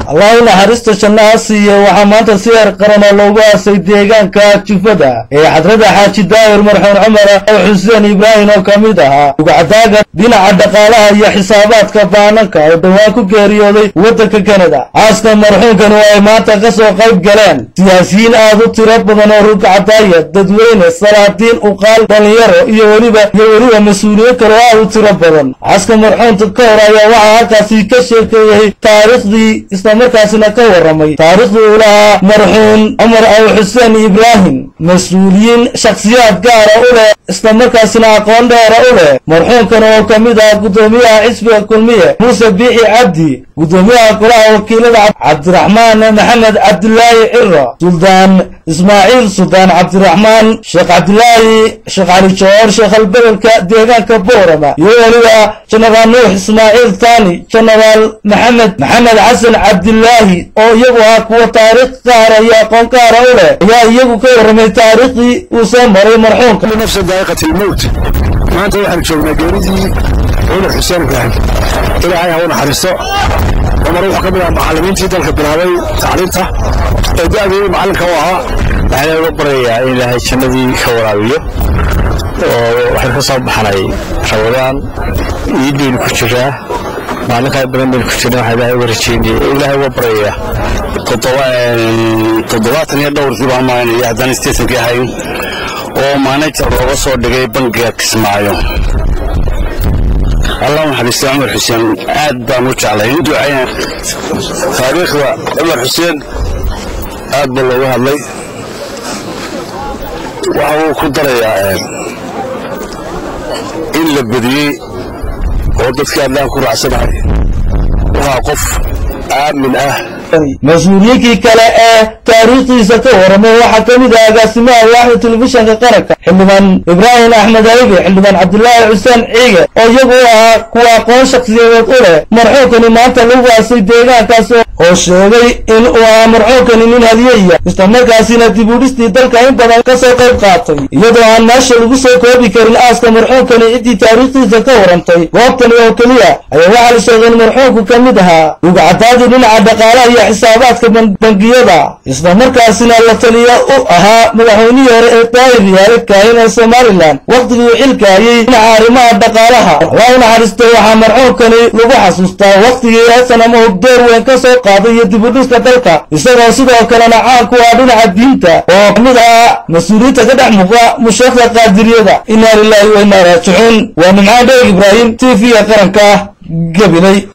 Allah u naxariista jannaha siiye. Waxaa maanta si heer qaran oo loogu aasay deegaanka Jufada ee xadrada Xaaji Daahir marxuum Cumar Xuseen Ibraahim oo ka mid ahaa ugacdaaga dhinaca dhaqaalaha iyo xisaabaadka baananka oo dhowaan ku geeriyooday waddanka Kanada. Aaska marxuumkan oo ay maanta ka soo qayb galeen siyaasiyiin aad u tiro badan oo rugcadaaya, dadweyne, salaadiin, uqaal, dhalinyaro iyo weliba mas-uuliyiin kale oo aad u tiro badan. Aaska marxuumka ka hor ayaa waxaa halkaasi ka sheekeeyey taariikhdii, islamarkaasina ka warramay taariikhdii uu lahaa marxuum Cumar Aw Xuseen Ibraahim, mas-uuliyiin shakhsiyaad gaara u leh, islamarkaasina aqoon dheera u leh marxuumkan, oo ka mid ah guddoomiyaha xisbiga Kulmiye Muuse Biixi Cabdi, guddoomiyaha golaha wakiilada Cabdiraxmaan Maxamed Cabdilaahi Ciro, Suldaan Ismaaciil Suldaan Cabdiraxmaan Sheekh Cabdilaahi Sheekh Cali Joor, sheekh albedelka deegaanka Boorama, iyo weliba Jenaraal Nuux Ismaaciil Tani, Jenaraal Maxamed Maxamed Xasan Cabdilaahi, oo iyagu ah kuwa taariikh gaara iyo aqoon gaara u leh, ayaa iyagu ka warramay taariikhdii uu soo maray marxuumka. نفس ذائقة الموت. Maanta waxaan joognaa geeridii Cumar Xuseen Ibraahim. Ilaahay ha u naxariisto. Cumar wuxuu ka mid ahaa macallimiintii dalka bilaabay tacliinta ee da'dii macallinka u ahaa. Waxaan uga baryayaa in Ilaahay jannadii ka waraabiyo, oo waxaynu ka soo baxnay Ramadaan, iid baynu ku jiraa, maalin qayb badan baynu ku jirnaa. Waxaan Ilaahay uga rajeynaya, Ilaahay uga baryayaa. 70 iyo dhowrkii baan maanaya, haddana 80-kii ahayn, oo manager looga soo dhigay bangiga Kismaayo. Allah naxariisto Cumar Xuseen, aad baan u jeclay u ducayna. Taariikhda Cumar Xuseen aad baa looga hadlay. Waxa uu ku darayaa in la badiyey oo dadkii adlaan ku raacsanahay waxaa qof aamin ah. Mas-uuliyiinkii kale ee taariikhdiisa ka warramay waxaa ka mid ah agaasimaha waaxda telefishinka qaranka, Xildhibaan Ibraahim Axmed Haybe, Xildhibaan Cabdilaahi Xuseen Ciige, oo iyagu u ahaa kuwa aqoon shakhsiyadeed u leh marxuumkani maanta lagu aasay deegaankaas, oo sheegay in uu ahaa marxuumkani nin hadiyaya, islamarkaasina dib u dhistii dalka in badan ka soo qayb qaatay. Iyadoo aan meesha lagu soo koobi karin aaska marxuumkani ciddii taariikhdiisa ka warrantay goobtani oo keliya, ayaa waxaa la sheegay in marxuumku ka mid ahaa rugcadaadii dhinaca dhaqaalaha iyo xisaabaadka bangiyada, islamarkaasina la taliya u ahaa madaxweynihii hore ee Daahir Riyaale Kaahin ee Somalilan wakhtigii uu xilka hayay dhinaca arrimaha dhaqaalaha. Allah u naxariisto, waxaa marxuumkani lagu xasuustaa wakhtigii SNM uu door weyn ka soo qaaday iyo dib u dhiska dalka, isagoo sidoo kalena caan ku ah dhinaca diinta oo kamid ah mas-uuliyiinta ka dhex muuqda musheekhda Qaadiriyada. Inaa lilaahi wa inaa raajicuun. Waa Nimcaan Dheeg Ibraahim, TV-ga qaranka, Gabiley.